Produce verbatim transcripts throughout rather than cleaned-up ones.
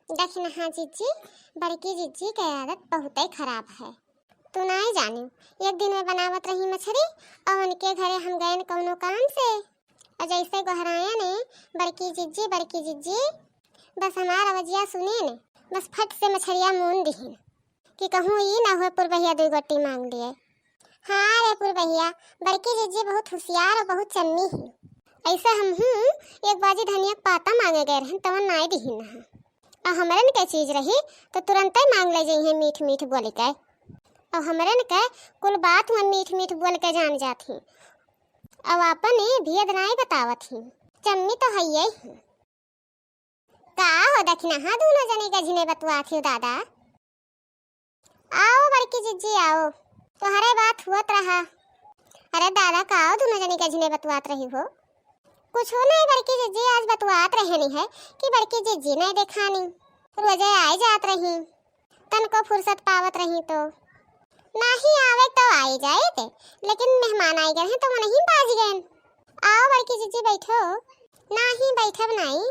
दखिनहा जिज्जी, बड़की जिज्जी के आदत बहुतै खराब है। तू नाई जानिउ, एक दिन में बनावत रही मछरी अउ उनके घरे हम गएन कउनो काम से। अउ जइसे गोहराएन, "बड़की जिज्जी, बड़की जिज्जी," बस हमार अवजिया सुनेन, बस फट से मछरिया मून दिहिन कि कहूँ ई ना होए पुरबहिया दुइ गोटी माँग लिए। हाँ रे पुरबहिया, बड़की जिज्जी बहुत हुसियार अउ बहुत चम्मी ही। अइसे हमहूँ एक बाजी धनिया के पाता माँगे गए रहन, तवन नाई दिहिन हा। अउ हमरन के चीज रही, त तुरंतै माँग ले जइहें मीठ मीठ बोल के। अउ हमरन के कुल बात हुआँ मीठ मीठ बोल के जान जात ही। अउ आपन ई भेद नाई बतावत ही। चम्मी तो हइये ही। का हो दखिनहा, दूनो जनी गझिने बतुआत ही दादा? आओ बड़की जिज्जी, आओ, तोहरे बात हुअत रहा। अरे दादा, का हो दूनो जनी गझिने बतुआत रही हो? कुछो नहीं बड़की जिज्जी, आज बतुआत रहनी है कि बड़की जिज्जी नहीं देखानी, रोजे आए जात रही, तनको फुर्सत पावत रही तो। नाही आवे तो आई जाइत, लेकिन मेहमान आई गए हैं तो वो नहीं बाज गए। आओ बड़की जिज्जी बैठो। नाही बैठब नाई।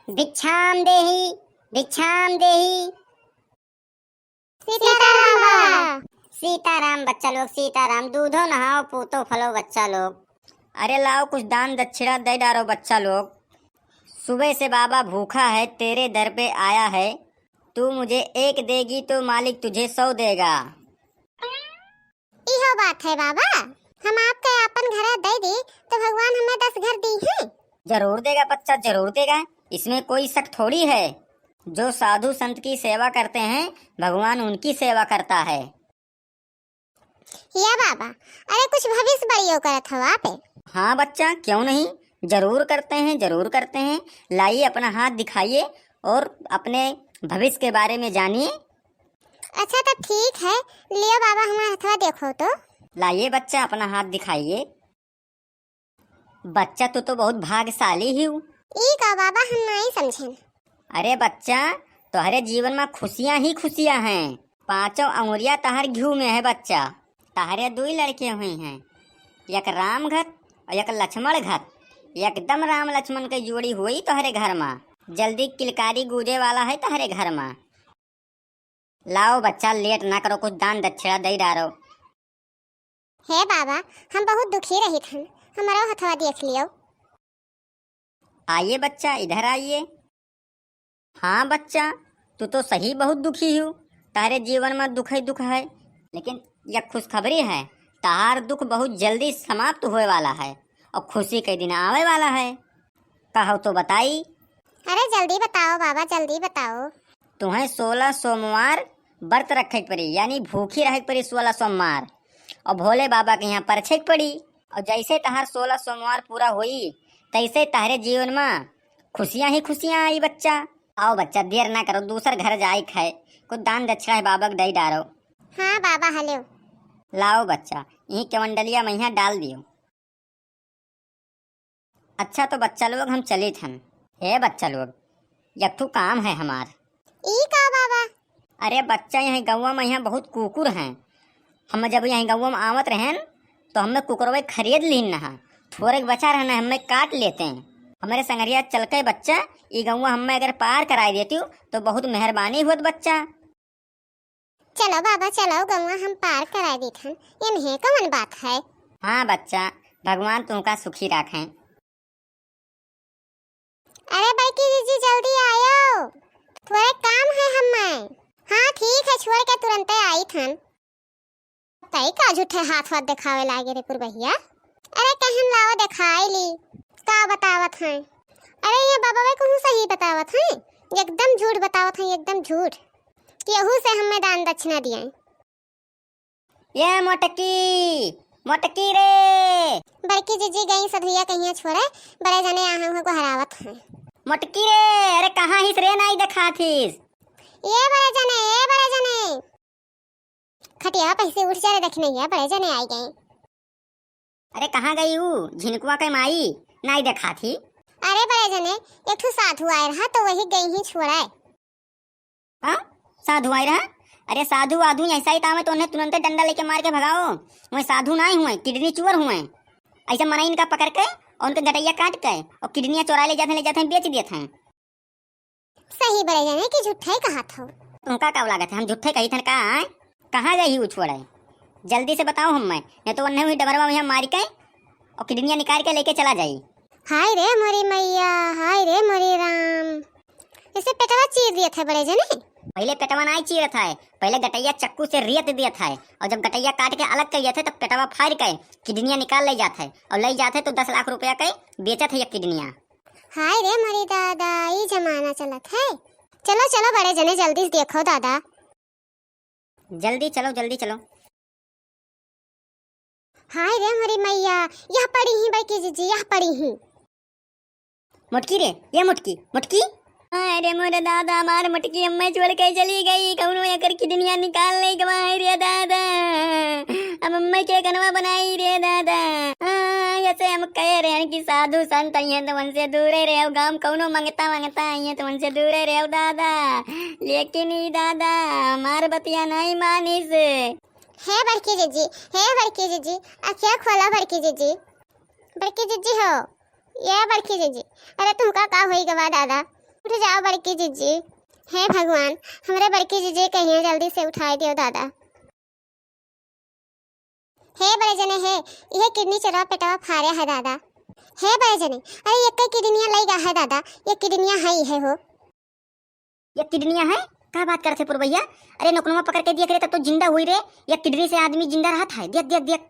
भिक्षाम देहि, भिक्षाम देहि। सीताराम बाबा। सीताराम बच्चा लोग, सीताराम। दूधो नहाओ, पूतो फलो बच्चा लोग। अरे लाओ, कुछ दान दक्षिणा दे डारो बच्चा लोग। सुबह से बाबा भूखा है, तेरे दर पे आया है। तू मुझे एक देगी तो मालिक तुझे सौ देगा। इहो बात है बाबा, हम आपके आपन घर दे दी तो भगवान हमें दस घर दी हैं। जरूर देगा बच्चा, जरूर देगा, इसमें कोई शक थोड़ी है। जो साधु संत की सेवा करते हैं, भगवान उनकी सेवा करता है। या बाबा, अरे कुछ भविष्य बड़ियो करत हो आप? हाँ बच्चा, क्यों नहीं, जरूर करते हैं, जरूर करते हैं। लाइए, अपना हाथ दिखाइए और अपने भविष्य के बारे में जानिए। अच्छा तो ठीक है, लियो बाबा हमार हथवा देखो तो। लाइए बच्चा, अपना हाथ दिखाइए। बच्चा, तू तो बहुत भाग्यशाली ही हूँ। ई का बाबा, हम नहीं समझेन। अरे बच्चा, तोहरे जीवन में खुशियाँ ही खुशियाँ हैं। पांचों अंगुरिया तहर घिउ में है बच्चा। तहरे दुई लड़के हुई हैं, एक राम घत और एक लक्ष्मण घत। एकदम राम लक्ष्मण के जोड़ी हुई तोहरे घर में। जल्दी किलकारी गूंजे वाला है तोहरे घर में। लाओ बच्चा, लेट ना करो, कुछ दान दक्षिणा दे डारो। हे बाबा, हम बहुत दुखी रहित हन, हमरो हथवा देख लियो। आइए बच्चा, इधर आइए। हाँ बच्चा, तू तो सही बहुत दुखी हो, तारे जीवन में दुख ही दुख है, लेकिन यह खुशखबरी है, तार दुख बहुत जल्दी समाप्त होए वाला है और खुशी के दिन आवे वाला है। कहो तो बताई। अरे जल्दी बताओ बाबा, जल्दी बताओ। तुम्हें सोलह सोमवार व्रत रखे के पड़ी, यानी भूखी रहे के पड़ी सोलह सोमवार, और भोले बाबा के यहाँ परछे के पड़ी। और जैसे तहार सोलह सोमवार पूरा होई, तैसे तहरे जीवन में खुशियाँ ही खुशियाँ आई बच्चा। आओ बच्चा, देर ना करो, दूसर घर जाए के है, कुछ दान दक्षिणा है बाबा के दे डारो। हाँ बाबा, हलो। लाओ बच्चा, यही केवंडलिया में यहाँ डाल दियो। अच्छा तो बच्चा लोग, हम चलित हन। हे बच्चा लोग, एक ठो काम है हमार। ई का बाबा? अरे बच्चा, यहीं गौवा में यहाँ बहुत कुकुर हैं। हम जब यहीं गौवा में आवत रहेन, तो हमें कुकुरवे खरीद लीन नहा, थोड़े बचा रहना, हमें काट लेते हैं। हमारे संगरिया चल के बच्चा, ई गौवा हमें अगर पार कराई देती हो, तो बहुत मेहरबानी होत बच्चा। चलो बाबा, चलो, गौवा हम पार कराई देत हन, एम्हे कौन बात है? हाँ बच्चा, भगवान तुमका सुखी राखें। अरे बड़की जिज्जी, जल्दी आयो, थोड़े काम है हमें। हाँ ठीक है, छोड़ के तुरंते आइत हन। तई का झूठे हाथ वाथ देखावे लागे रे पुरबहिया? अरे कहन लाओ देखाई ली, का बतावत हैं? अरे ये बाबा कहूँ सही बतावत हैं, एकदम झूठ बतावत हैं, एकदम झूठ। केहू से हमें दान दक्षिणा दिए। ये मोटकी, मोटकी रे। बड़की जिज्जी गई सधुइया कहिया छोड़े, बड़े जने आए हुए गोहरावत हैं। मोटकी रे, अरे कहाँ हिस रे, नाई देखात हिस। ये बड़े जने, ये बड़े जने। खटिया पे से उठ जा रे, देखने ये बड़े जने आई गए। अरे कहाँ गई ऊ झिनकुआ के माई, नाई देखात ही। अरे बड़े जने, एक ठो साधु आए रहा तो वही गई ही छोड़ाए। हाँ, साधु आए रहा। अरे साधु वाधु ऐसा ही तामे तो उन्हें तुरंते डंडा लेके मार के भगाओ। वही साधु नाई हुए, किडनी चोर हुए। ऐसे मनई इनका पकड़ के और उनके गटइया काट के और किडनियाँ चोरा ले जात हैं, ले जात हैं, बेच देत हैं। सही बड़े जने कि झूठे कहत हो। तुमका का लागत है, हम झूठे कही थन का, आय? कहाँ गई ही उ छोड़े? जल्दी से बताओ हम्मे, नहीं तो वन्ने हुई डबरवा में हम मार के और किडनियाँ निकाल के लेके चला जाई। हाय रे मोरी मैया, हाय रे मोरी राम। इसे पेटवा चीर दिया था बड़े जने। पहले पेटवा नाहीं चीरत है, पहले गटइया चक्कू से रेत दिया था, और जब गटइया काट के अलग कर दिया था, तब पेटवा फाड़ के किडनियाँ निकाल ले जात है, और ले जात है तो दस लाख रुपया के बेचत है ये किडनियाँ। हाय रे मोरी दादा, ई जमाना चलत है। चलो, चलो बड़े जने, जल्दी से देखो दादा। जल्दी चलो, जल्दी चलो। हाय रे मोरी मैया, यह पड़ी ही बड़की जिज्जी, यह पड़ी ही। मोटकी रे, ये मोटकी, मोटकी। हाय रे मोरे दादा, हमार मोटकी अम्मा छोड़ के चली गई, कौनो एकर किडनियाँ निकाल ले गवा है रे दादा। अब अम्मा के कनवा बनाई रे दादा। हाँ, ऐसे हम कहे रहे कि साधु संत आइए तो उनसे दूरे रहो, गाँव कौनो मंगता मंगता आइए तो उनसे दूरे रहो दादा। लेकिन ई दादा हमार बतिया नहीं मानिस। हे बड़की जिज्जी, हे बड़की जिज्जी, अखिया खोला बड़की जिज्जी। बड़की जिज्जी हो, ये बड़की जिज्जी, अरे तुमका का होई गवा दादा, उठ जाओ बड़की जिज्जी। हे भगवान, हमरे बड़की जिज्जी कहिए जल्दी से उठाई दियो दादा। हे बड़े जने हे, इहे किडनी चोरवा पेटवा फाड़े है दादा। हे बड़े जने, अरे ये कई किडनियाँ लई गा है दादा, ये किडनियाँ है इहे हो। ये किडनियाँ है? का बात करत है पुरवैया? अरे नकुनवा पकड़ के दिया करे तब तो जिंदा हुई रे, ये किडनी से आदमी जिंदा रहत है, देख देख देख।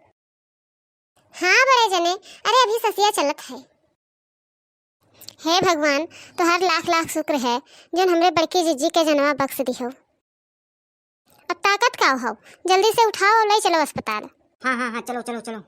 हाँ बड़े जने, अरे अभी ससिया चलत है। हे भगवान, तोहार लाख लाख शुक्र है, जौन हमरे बड़की जिज्जी के जनवा बख्श दिहो। अब ताकत का हो, जल्दी से उठाओ और ले चलो अस्पताल। हाँ, हाँ, हाँ, चलो, चलो, चलो।